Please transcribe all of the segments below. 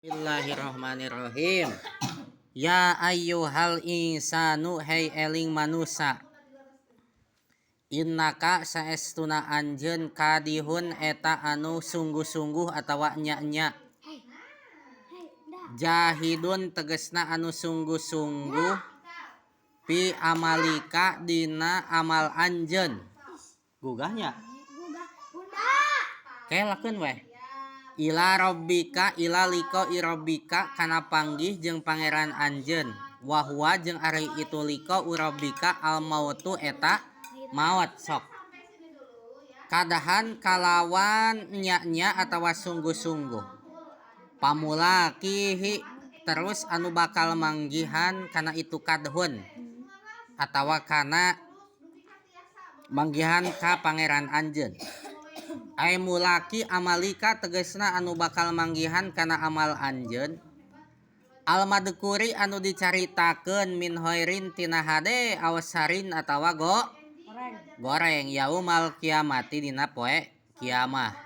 Bismillahirrahmanirrahim. Ya ayyuhal insanu hei eling manusa. Innaka saestuna anjeun kadihun eta anu sungguh-sungguh atawa nya-nya. Jahidun tegesna anu sungguh-sungguh fi amalika dina amal anjeun. Gugahnya. Kelakeun weh. Ila rabbika ila liqa'i rabbika kana panggih jeung pangeran anjeun. Wa huwa jeung ari itu liqa'u rabbika al mautu eta maot sok. Kadahan kalawan nya-nya atawa sungguh-sungguh. Pamulaqihi terus anu bakal manggihan kana itu kadhun atawa kana manggihan ka pangeran anjeun. Ay mulaki amalika tegesna anu bakal manggihan kana amal anjeun. Al madkuri anu dicaritakeun min khairin tina hade aw sarin atawa goreng yaumal kiamati dina poe kiamah.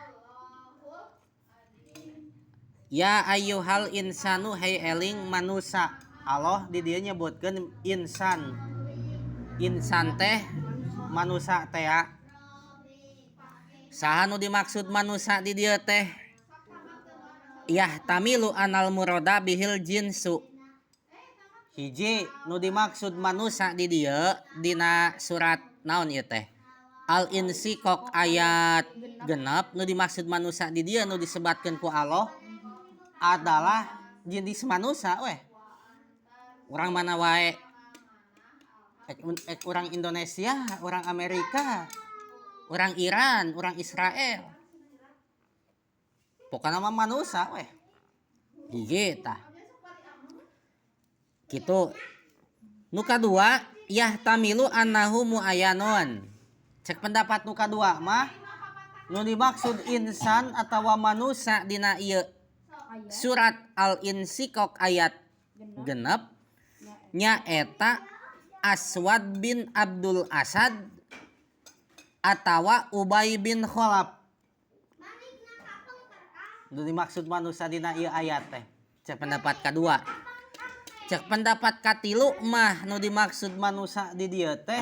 Ya ayyuhal insanu hei eling manusa. Allah di dieu nyebutkeun insan. Insan teh manusa teh ya. Saha nu dimaksud manusa di dieu teh? Yahtamilu anal murada bihil jinsu. Hiji nu dimaksud manusa di dieu dina surat naon ieu teh? Al-Insyiqaq ayat 6 nu dimaksud manusa di dieu nu disebatkeun ku Allah adalah jenis manusa weh. Urang mana wae? Ek urang Indonesia, urang Amerika, urang Iran, urang Israel. Pokokna mah manusa weh. Hiji tah. Kitu. Nu kadua yahtamilu annahu muayyanun. Cek pendapat nu kadua mah nu dimaksud insan atawa manusa dina ieu surat Al-Insyiqaq ayat 6 nyaeta Aswad bin Abdul Asad atawa Ubay bin Khalaf. Nu dimaksud manusa dina ieu ayat teh. Cek pendapat kadua. Cek pendapat katilu mah nu dimaksud manusa di dieu teh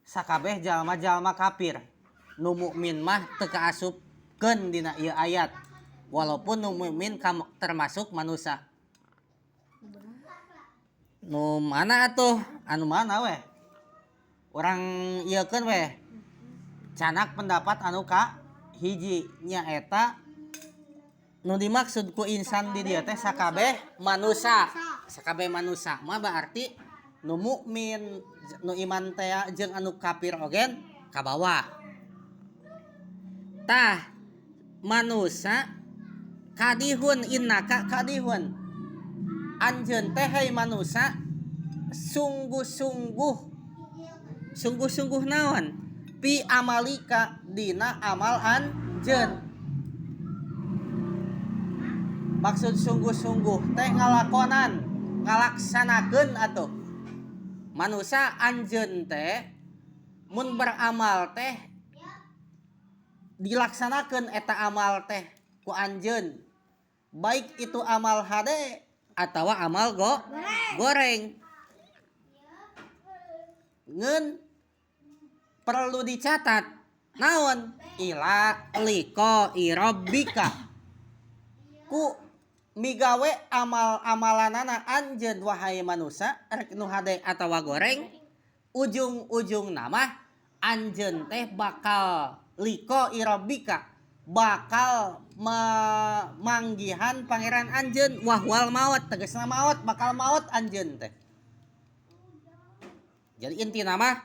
sakabeh jalma-jalma kafir. Nu mukmin mah teu kaasupkeun dina ieu ayat. Walaupun nu mukmin termasuk manusa. Nu mana atuh? Anu mana weh? Urang ieukeun weh. Canak pendapat anu ka hiji nyaeta nu dimaksud ku insan di dieu teh sakabeh manusa. Sakabeh manusa mah berarti nu mukmin, nu iman teh jeung anu kafir ogen kabawa. Tah manusa kadihun innaka kadihun. Anjeun teh hei manusa sungguh-sungguh. Sungguh-sungguh naon? Pi amalika dina amal anjeun. Maksud sungguh-sungguh teh ngalakonan, ngalaksanakeun atuh. Manusa anjeun teh mun beramal teh dilaksanakeun eta amal teh ku anjeun. Baik itu amal hade atawa amal goreng. Ngeun perlu dicatat naon ila liqa'i rabbika. Ku migawe amal-amalanana anjeun wahai manusa rek nu hade atawa goreng, ujung-ujung nama anjeun teh bakal liqa'i rabbika, bakal manggihan pangeran anjeun wahwal maut, tegasna maut, bakal maut anjeun teh. Jadi intina mah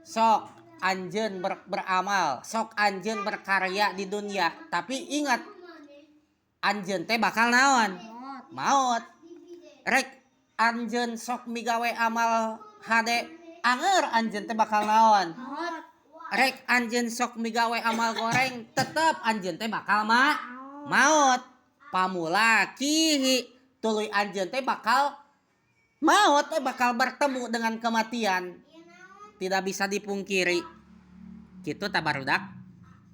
sok anjeun beramal, sok anjeun berkarya di dunia, tapi ingat anjeun teh bakal naon? Maut. Rek anjeun sok migawe amal hade anger anjeun teh bakal naon? Rek anjeun sok migawe amal goreng tetep anjeun teh bakal maut. Pamulakihi tuluy anjeun teh bakal maut, teh bakal bertemu dengan kematian. Tidak bisa dipungkiri. Kitu ta barudak.